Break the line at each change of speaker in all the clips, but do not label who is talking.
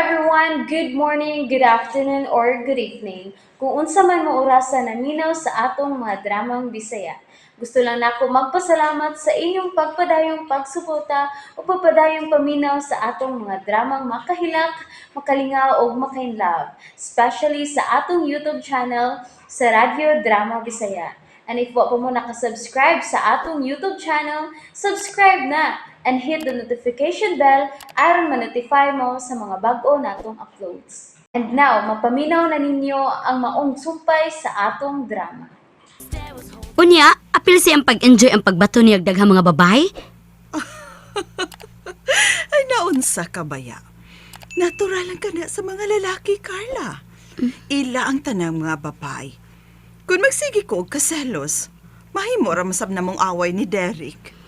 everyone! Good morning, good afternoon, or good evening. Kung unsa man mo orasa naminaw sa atong mga dramang Bisaya. Gusto lang nako magpasalamat sa inyong pagpadayong pagsuporta o pagpadayong paminaw sa atong mga dramang makahilak, makalingaw ug makainlove, especially sa atong YouTube channel sa Radyo Drama Bisaya. And if wa pa mo nakasubscribe sa atong YouTube channel, subscribe na and hit the notification bell aron ma-notify mo sa mga bag-o natong uploads. And now, mapaminaw na ninyo ang maong sumpay sa atong drama.
Unya, apil siyang pag-enjoy ang pagbato niyag daghang mga babae.
Ay, naunsa ka baya? Natural lang ka na sa mga lalaki, Carla. Ila ang tanang mga babae. Kung magsige ko og kaselos, mahimo ra masab na mong away ni Derek.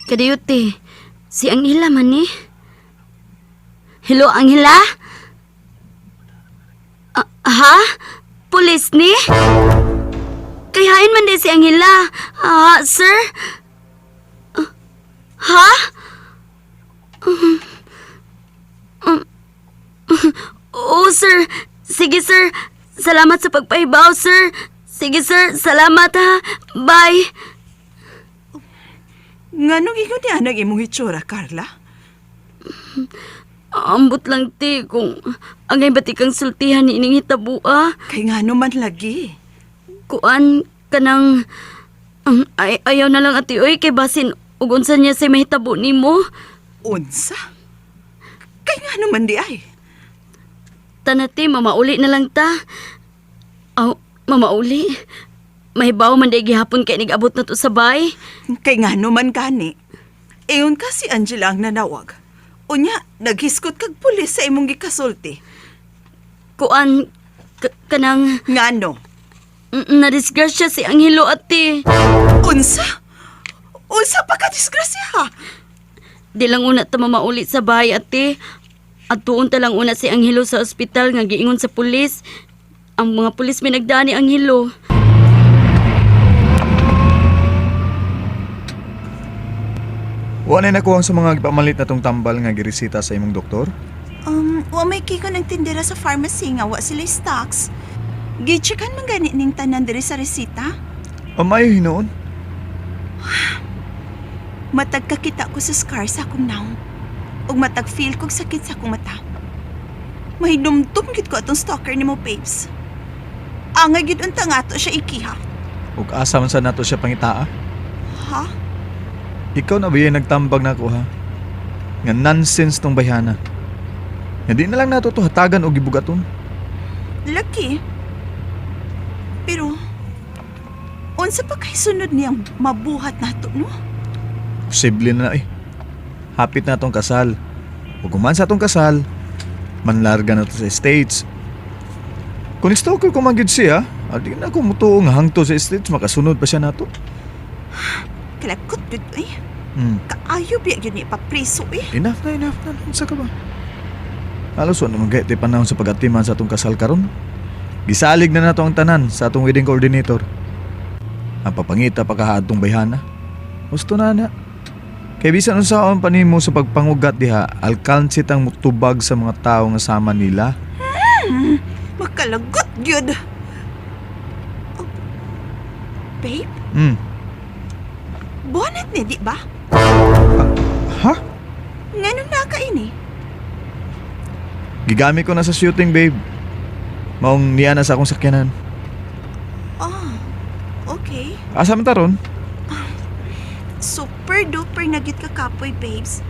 Kadiyot eh. Si Angela man ni. Hello, Angela? Ah, ha? Pulis ni? Kayain man di si Angela. Ah, sir? Ah, ha? Oo, sir. Sige, sir. Salamat sa pagpahibaw, sir. Sige, sir. Salamat, ha. Bye.
Nganong ingon niya nang imong hitsura, Carla?
Ambot lang ti kung angay ba't ikang sultihan ni ining hitabua.
Kay ngano man lagi.
Kuan kanang ay, ayaw na lang ati oy kay basin ug unsa niya say mahitabo nimo.
Unsa? Kay ngano man di ay?
Tanati mamauli na lang ta. Aw, mamauli. Mahibaw man day gihapon kay nigabot na to sa bay.
Kay ngano man gani. Ingon ka si Angela ang nanawag. Unya, naghiskot kag pulis sa imong gikasulti.
Kuan kanang
Ngano?
nadisgrasya si Angelo ate.
Unsa? Unsa pa ka disgrasya ha?
Di lang una ta mamauli sa bahay, ate. At tuon ta lang una si Angelo sa ospital nga giingon sa pulis. Ang mga pulis may nagdaan ni Angelo.
Wa na nakuha sa mga gipamalit na tong tambal nga giresita sa imong doktor?
Wa may kiko ng tindera sa pharmacy nga wa sila stocks. Gicheckan man gani ning tanan diri sa resita.
Amayo hinuon.
Matag kakita ko sa scar sa akong naong. Ug matag feel kog sakit sa akong mata. Mahinumdum gid ko atong stalker nimo, babes. Angay gid unta nga ato siya ikiha.
Ug asa man sa nato siya pangitaa?
Ha?
Ikaw na ba yung nagtambag na ako ha? Nga nonsense tong bayhana. Nga di na lang nato to hatagan og gibugaton.
Lucky. Pero unsa pa kay sunod niyang mabuhat nato, no?
Posible na eh. Hapit na tong kasal. Ug human sa atong kasal, manlarga na to sa States. Kung stalker ko man gyud siya, di na ko mutuo nga hangto sa States makasunod pa siya nato.
Kalakot gud eh. Kaayo biya gyud ni ipapriso eh.
Enough na, enough na. Unsa ka ba? Halos wa naman gayud panahon sa pag-atiman sa atong kasal karon. Gisalig na nato ang tanan sa atong wedding coordinator. Ang papangita pa kahaadtong bayhana. Gusto na na. Kay bisan unsaon pa nimo sa pagpangugat diha, alkansi tang mutubag sa mga tao nga sama nila.
Makalagot gyud. Oh, babe, Bonnet ni di ba?
Ha?
Nganong nakaini?
Gigamit ko na sa shooting, babe. Maong niya na sa akong sakyanan.
Oh, okay.
Asa man ta ron?
Super duper na gyud ka kapoy, babes.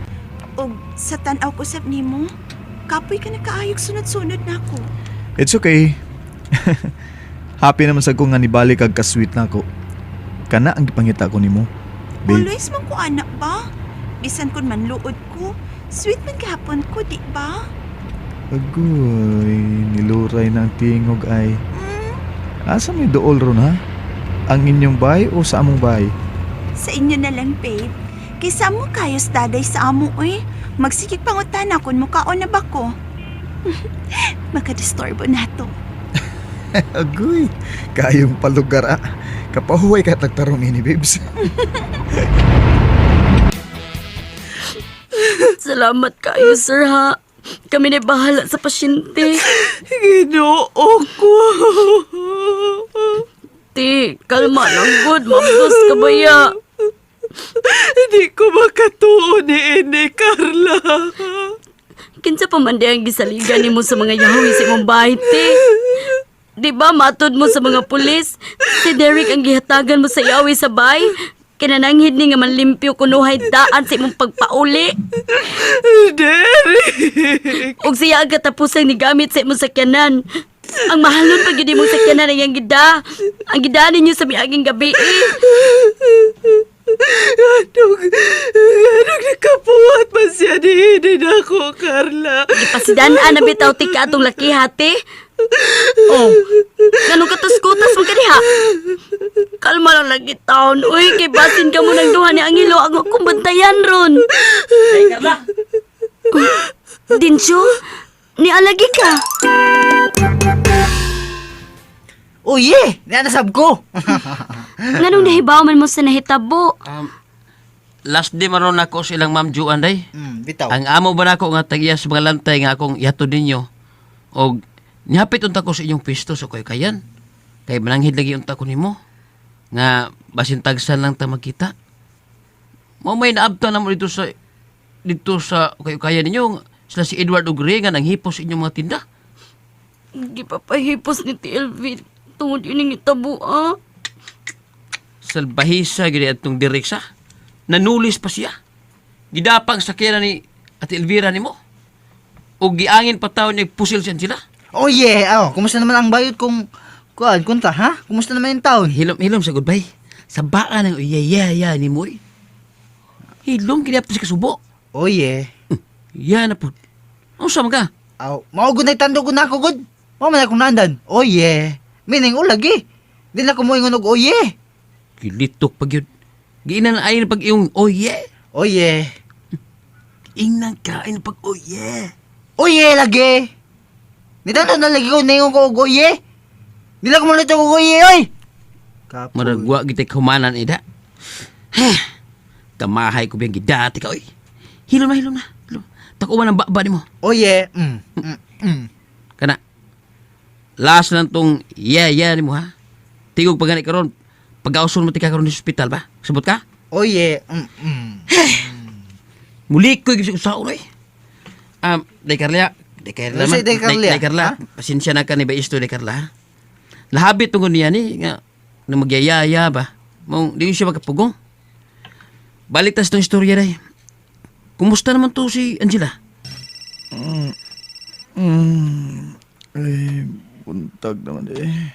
Og sa tan-aw ko sab nimo, kapoy ka na kaayog sunod-sunod na ako.
It's okay. Happy naman sa ko nga nibalik kag ka-sweet na ako. Kana ang gipangita ko nimo. Babe,
Always man ko anak ba? Bisan kun manluod ko, sweet man gihapon ko, di ba?
Agoy, niluray na ang tingog ay. Asa may dool ron ha? Ang inyong bay o sa among bay?
Sa inyo na lang, babe. Kaysa mo kayos daday sa amo, oy. Magsigig pangutana kung mukaon na ba ko. Makadisturbo na to.
Agoy, kayong palugar ah. Kapahuway ka tagtarong ini, babes.
Salamat kayo, sir, ha. Kami na bahala sa pasyente.
Ginoo ko.
Te, kalma lang gud, mabdos ka ba ya?
Hindi ko makatuo ni ini, Carla.
Kinsa pa man di ang gisaligan nimo sa mga yahoy sa imong bahay, te? Di ba matod mo sa mga pulis? Si Derek ang gihatagan mo sa yawi sa bahay? Kinananghid ni nga manlimpyo kunuhay daan sa imong pagpauli.
Derek!
Og siya ang katapusang nigamit sa imong sakyanan. Ang mahalon pag yun imong sakyanan ang iyang gida. Ang gida ninyo sa miaging gabi eh.
Anong nakapuhat man siya ni ini nako, Carla?
Ipasidanaan na bitaw ti ka atong laki hati. Oh, ganun katuskutas man kaniha. Kalma lang lagi taon. Uy, kay basin ka mo ng duha ni Angelo. Ang akong bantayan ron. Ay, Dinsyo, nialagi ka.
Oh yeah! Nanasab ko!
Nganong nahibaw man mo sa nahitabo.
Last day maron nako sa ilang Ma'am Juan day.
Bitaw.
Ang amo ba nako nga tag-iya sa mga lantay nga akong ihatod ninyo. Og nihapit unta ko sa inyong pisto sa so kayan. Kay mananghid lagi unta ko nimo. Nga basin tagsan lang ta magkita. Mao may naabta na mo dito sa kayo kaya ninyo sila si Edward ug Ray nga nanghipos sa inyong mga tinda.
Gipapahipos ni TLV tungod ining itabo ah.
Salbahisa gid atong direksa. Nanulis pa siya. Gidapang sakyanan ni Ate Elvira nimo. Og giangin pa taon niya pusil siya sila.
Oh yeah! Oh, kumusta naman ang bayot kung kuan kunta ha? Kumusta naman yung taon?
Hilom hilom sa goodbye. Sa baa ng uyayaya ni mo. Hilom kini sa kasubo.
Oh yeah.
Ya na po. Unsa man ka?
Aw, mao gud nay tando gud nako gud. Mao man akong naandan. Oh yeah. Meaning oh lagi. Di na ko moingon og oh yeah.
Gilitok pag yun. Giinan ay pag iyong oh yeah.
Oh yeah.
Ingnan kain pag oh yeah.
Oh yeah lagi. Nitando na lagi ko ningon ko og oh yeah. Di na ko mo og oh yeah oy. Kapoy.
Maragwa gitay kumanan ida. Heh. Kamahay ko biyang gidati ka oy. Hilom na hilom na. Hilom. Takuman ang baba nimo.
Oh yeah.
Kana. Last lang tong yeah yeah nimo ha. Tigog pag gani karon. Pag-auson mo tika karon sa ospital ba? Sabot ka?
Oh yeah. Mm.
Muli ko yung usaon oy. Day Carla, Day Carla.
Ano
Man.
Day Carla?
Day Carla,
Ha?
pasensya na ka ni Baisto Day Carla. Ha? Lahabit tungkol niya ni nga na magyayaya ba. Mong di siya makapugong. Balik tas tong istorya day. Kumusta naman to si Angela?
Ay, buntag naman eh.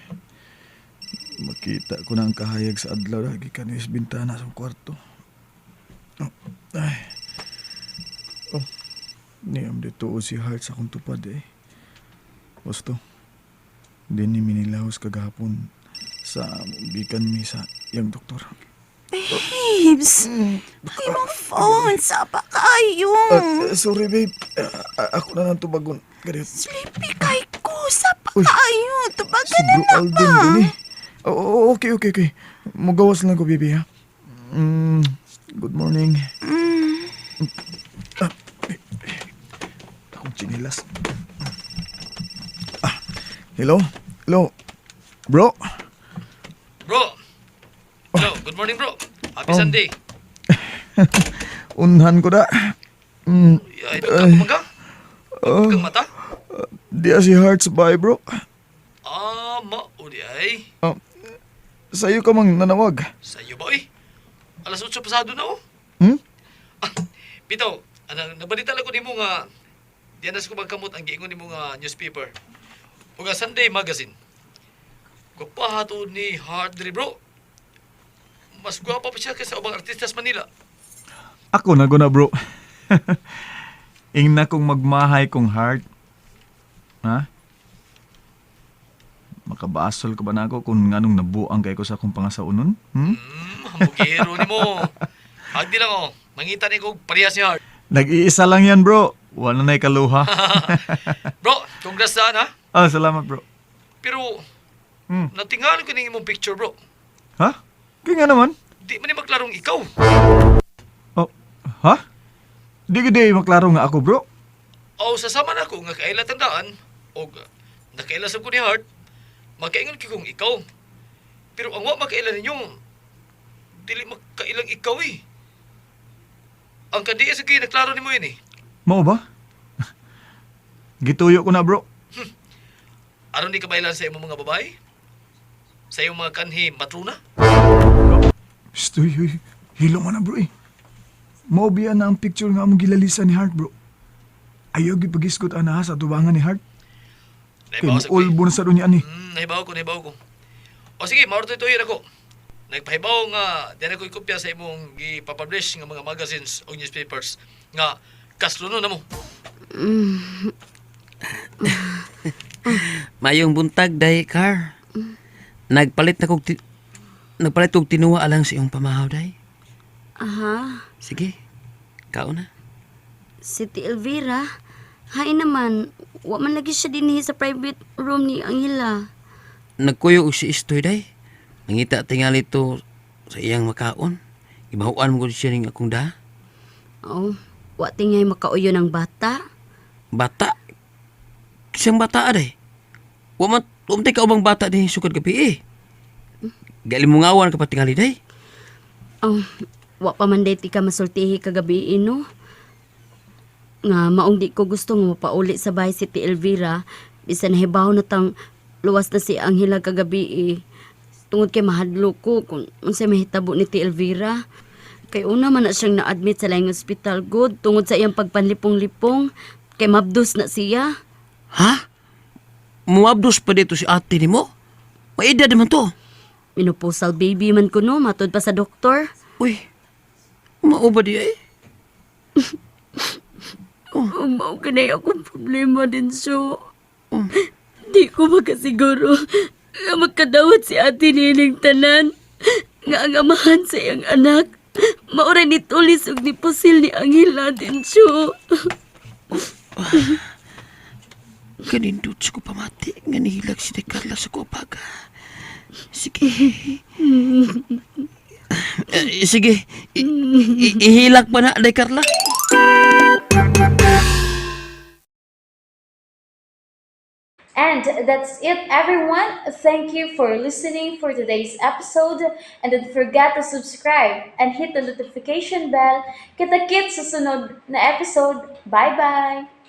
Makita ko na ang kahayag sa adlaw lagi kanis bintana sa kwarto. Oh, ay. Oh, niyam dito si Heart sa akong tupad eh. Gusto, di ni minilahos kagahapon sa gikan mi sa iyang doktor.
Babes, ay mong phone, sapa kayo.
Sorry babe, ako na lang tubagon. Ganit.
Sleepy kay ko, sapa
Uy.
kayo. Tubagan
Si
na
Bro
na
Alden
ba?
din eh. Oo, okay. Mugawas lang ko, baby, ha? Good morning. Ah, eh, eh. Akong chinilas. Ah, hello? Hello? Bro?
Bro! Hello, good morning bro. Happy
Oh.
Sunday.
Unhan ko da.
Ay, ka kumaga?
Oh.
Kang mata?
Di si Hearts bye, bro.
Ah, mauli ay.
Oh, sa'yo ka mang nanawag.
Sa iyo ba oy? Alas 8 pasado na oh.
Hmm?
Ah, Pito, anang nabalita lang ko nimo nga diyan na sa kumagkamot ang giingon nimo nga newspaper. Ug ang Sunday magazine. Gwapaha to ni Hart diri bro. Mas gwapa pa siya kaysa ubang artista sa Manila.
Ako na guna, bro. Ingna kong magmahay kong heart. Ha? Makabasol ka ba na ako kung anong nabuang kay ko sa akong pangasaunon? Hmm?
Hambugero nimo. Hagdi lang oh. Mangita ni kog parehas ni Hart.
Nag-iisa lang yan, bro. Wala na'y kaluha.
Bro, congrats saan ha.
Ah, salamat, bro.
Pero natingalan ko ning imong picture, bro.
Ha? Kaya nga naman.
Di man ni maklarong ikaw.
Oh, ha? Di ko di maklaro nga ako, bro.
Aw sa sama nako nga kaila tandaan og nakaila sab ko ni Hart, makaingon kay kung ikaw. Pero ang wa makaila ninyo, dili makailang ikaw eh. Ang kandiya sa kay naklaro nimo yun eh.
Mao ba? Gituyo ko na, bro.
Aron di ka bailan sa imong mga babae? Sa imong mga kanhi matruna?
Stoy, uy. Hilo man na, bro eh. Mao biya na ang picture nga among gilalisa ni Hart, bro. Ayaw gipagisgot ana sa tubangan ni Hart. Kay
Nahibaw sa
ulbo na sa dunya ni.
Nahibaw ko, nahibaw ko. O sige, mauro to ako. Nagpahibaw nga di na ko'y kopya sa imong gipapublish nga mga magazines o newspapers nga kasluno na mo.
Mayong buntag day, Car. Nagpalit na kog nagpalit kog tinuwa alang sa iyong pamahaw day.
Aha,
Sige. Kaon na.
si Ti Elvira. Hay naman, wa man lagi siya dinhi sa private room ni Angela.
Nagkuyo og si Istoy day. Mangita tingali to sa iyang makaon. Ibahuan mo gud siya ning akong da.
Oh, wa tingay makauyo ng bata.
Bata. Kisang bata aday. Wa man wa man tay kaubang bata din sukad gabi eh. Galimungawan ka pa tingali day.
Oh, wa pa man day ti ka masultihi kagabi no. Nga maong di ko gusto nga mapauli sa bahay si Ti Elvira bisan nahibaw na tang luwas na si Angela kagabi eh. Tungod kay mahadlo ko kung unsay mahitabo ni Ti Elvira. Kay una man na siyang na-admit sa laing ospital good tungod sa iyang pagpanlipong-lipong kay mabdos na siya.
Ha? Muabdos pa dito si ate nimo? Maedad naman to.
Menopausal baby man kuno matod pa sa doktor.
Uy, mao ba di ay?
Oh, mao kanay akong problema din so. Di ko makasiguro nga magkadawat si Ate Nining tanan nga ang amahan sa iyang anak. Maura ni tulis ug ni pusil ni Angela din siyo.
Kanindot sa ko pamati nga nihilak si De Carla sa kupaga. Sige. Eh, sige, ihilak pa na, De Carla.
And that's it, everyone. Thank you for listening for today's episode. And don't forget to subscribe and hit the notification bell. Kita-kits sa sunod na episode. Bye-bye!